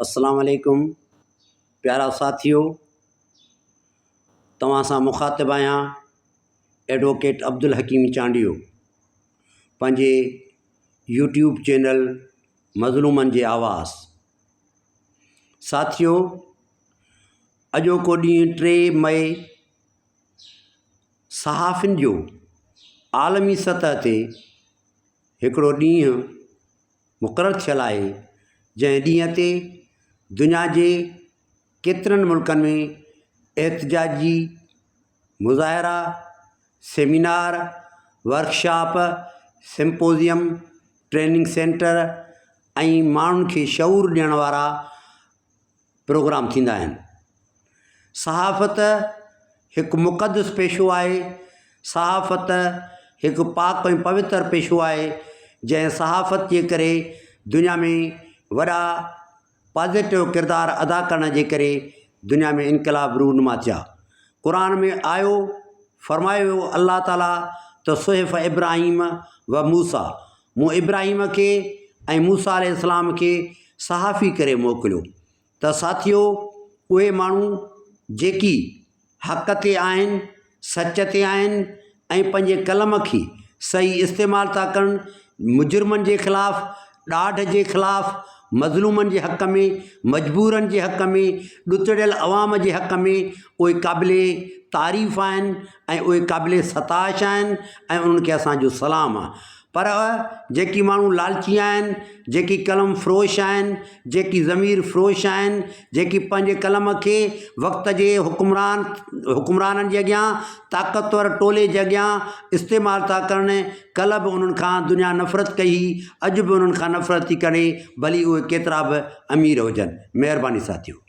السلام عليڪم پيارا ساٿيو توهان سان مخاطب آهيان ايڊووڪيٽ عبدالحڪيم چانڊيو پنهنجي يوٽيوب چينل مظلومن جي آواز ساٿيو اڄوڪو ڏينهن ٽي مئي صحافين جو عالمي سطح تي هڪڙو ڏينهن مقرر ٿيل آهي، جنهن ڏينهن تي دنيا جي ڪيترن ملڪن ۾ احتجاجي مظاهرا، seminar, workshop, symposium, training centre ۽ ماڻهن کي شعور ڏيڻ وارا پروگرام ٿيندا آهن. صحافت هڪ مقدس پيشو آهي. صحافت هڪ پاڪ ۽ پوتر پيشو آهي، جنهن صحافت جي ڪري دنيا ۾ وڏا پازيٽو ڪردار ادا ڪرڻ جي ڪري دنيا ۾ انقلاب رونما ٿيا. قرآن ۾ آيو فرمايو ويو الله تعاليٰ ته صحف ابراهيم و موسيٰ مون ابراهيم کي ۽ موسيٰ عليه السلام کي صحافي ڪري موڪليو ته ساٿيو اهي ماڻهو جيڪي حق تي آهن، سچ تي آهن ۽ پنهنجي قلم کي صحيح استعمال ٿا ڪن، مجرمن جي خلاف، ڏاڍ جي خلاف، مظلومن جي حق ۾، مجبورن جي حق ۾، ڏتڙيل عوام جي حق ۾ اهي قابل تعريف آهن ۽ اهي قابل ستائش آهن ۽ انهن کي اسان جو سلام آهي. پر جيڪي ماڻهو لالچي آهن، جيڪي قلم فروش آهن، جيڪي ضمير فروش آهن، جيڪي پنهنجي قلم کي وقت جي حڪمران حڪمرانن جي اڳيان طاقتور ٽولي جي اڳيان استعمال ٿا ڪرن، ڪلهه به انهن کان دنيا نفرت ڪئي هئي، اڄ به انهن کان نفرت ٿي ڪري، ڀلي اهي ڪيترا به امير هجن. مهرباني ساٿيو.